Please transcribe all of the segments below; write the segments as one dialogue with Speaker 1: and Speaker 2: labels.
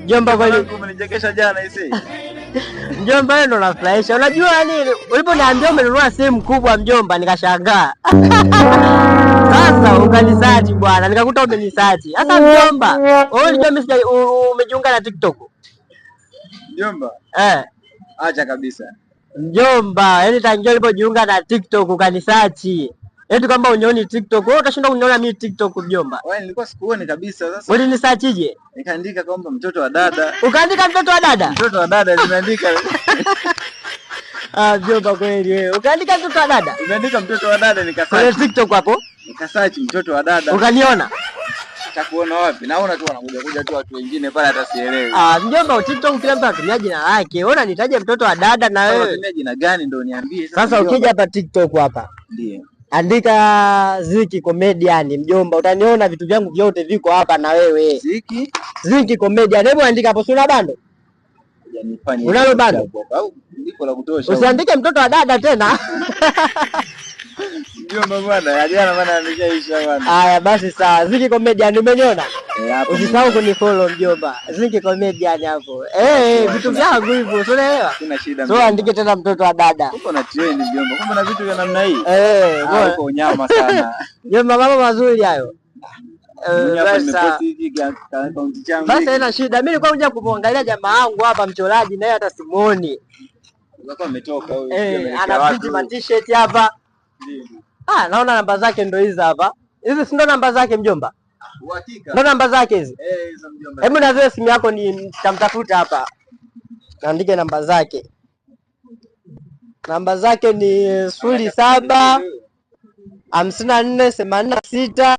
Speaker 1: Mjomba kweli,
Speaker 2: Umenichekesha jana hisi.
Speaker 1: Mjomba wewe ndo unafurahisha. Unajua yani uliponiambia umenunua simu kubwa mjomba, nikashangaa. Sasa ukanisearch bwana, nikakuta umenisearch. Sasa mjomba, wewe unajua mimi sija umejiunga na TikTok?
Speaker 2: Mjomba,
Speaker 1: Eh,
Speaker 2: acha kabisa.
Speaker 1: Mjomba, yani tangia ulipojiunga na TikTok ukanisearch. Eti kwamba unioni TikTok. Wewe utashinda kuniona mimi TikTok mjomba.
Speaker 2: Wewe nilikuwa sikuoni kabisa. Sasa
Speaker 1: Ulinisearchije?
Speaker 2: nikaandika kwamba mtoto wa dada.
Speaker 1: Ukaandika mtoto wa dada?
Speaker 2: Mtoto wa dada nimeandika.
Speaker 1: Ah, mjomba kweli wewe. Ukaandika mtoto wa dada?
Speaker 2: Nimeandika mtoto wa dada
Speaker 1: Kwenye
Speaker 2: nikasearch.
Speaker 1: TikTok hapo?
Speaker 2: Nikasearch mtoto wa dada.
Speaker 1: Ukaniona?
Speaker 2: Takuona wapi? Naona tu wanakuja kuja tu watu wengine pale hata sielewi.
Speaker 1: Ah, mjomba TikTok kila mtu anatumia jina lake. Wewe unanitaja mtoto wa dada na
Speaker 2: Sasa
Speaker 1: wewe.
Speaker 2: unatumia jina gani ndio niambie
Speaker 1: Sasa
Speaker 2: mjomba?
Speaker 1: ukija hapa TikTok hapa,
Speaker 2: Ndio.
Speaker 1: andika Ziki Comedian mjomba, utaniona vitu vyangu vyote viko hapa na wewe.
Speaker 2: Ziki
Speaker 1: Ziki Comedian, hebu andika hapo, si una bando?
Speaker 2: hujanifanya
Speaker 1: Unalo bando?
Speaker 2: Au ndiko la kutosha.
Speaker 1: Usiandike mtoto wa dada tena.
Speaker 2: Mjomba bwana, ya jana bwana ameshaisha bwana.
Speaker 1: Haya basi sawa, Ziki Comedian umeniona?
Speaker 2: Eh, hapo
Speaker 1: Usisahau kunifollow mjomba. Ziki Comedian hapo. Eh, vitu vyangu hivyo, si unaelewa?
Speaker 2: Kuna shida.
Speaker 1: So
Speaker 2: Mjomba.
Speaker 1: andike tena mtoto wa dada.
Speaker 2: Uko na trend mjomba. Kumbe na vitu vya namna hii.
Speaker 1: Eh,
Speaker 2: Ah,
Speaker 1: bora.
Speaker 2: uko unyama sana.
Speaker 1: Mjomba mambo mazuri hayo. Eh,
Speaker 2: Mimi hapa
Speaker 1: basi sawa.
Speaker 2: nimeposti hiki akaunti changu.
Speaker 1: Basi haina shida. Mimi nilikuwa kuja kumwangalia jamaa wangu hapa mchoraji naye hata simuoni.
Speaker 2: Alikuwa ametoka huyu.
Speaker 1: Eh, ana print ma t-shirt hapa.
Speaker 2: Ndio.
Speaker 1: Ah, naona namba zake ndo hizi hapa. Hizi si ndo namba zake mjomba?
Speaker 2: Uhakika.
Speaker 1: Ndo namba zake hizi.
Speaker 2: Eh, hizo mjomba.
Speaker 1: Hebu na zile simu yako ni nitamtafuta hapa. Naandike namba zake. Namba zake ni 0754 86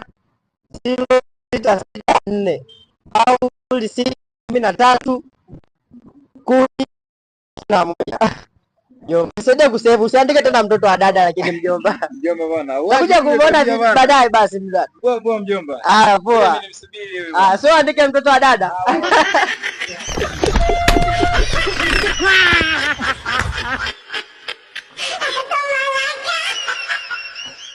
Speaker 1: 0664 au 0613 10 1. Mjomba, nisaidie kusave, usiandike tena mtoto wa dada lakini mjomba.
Speaker 2: Mjomba bwana.
Speaker 1: Utakuja kumuona baadaye basi mjomba.
Speaker 2: Poa poa mjomba.
Speaker 1: Ah, poa.
Speaker 2: Mimi nimsubiri huyu.
Speaker 1: Ah, so andike mtoto wa dada.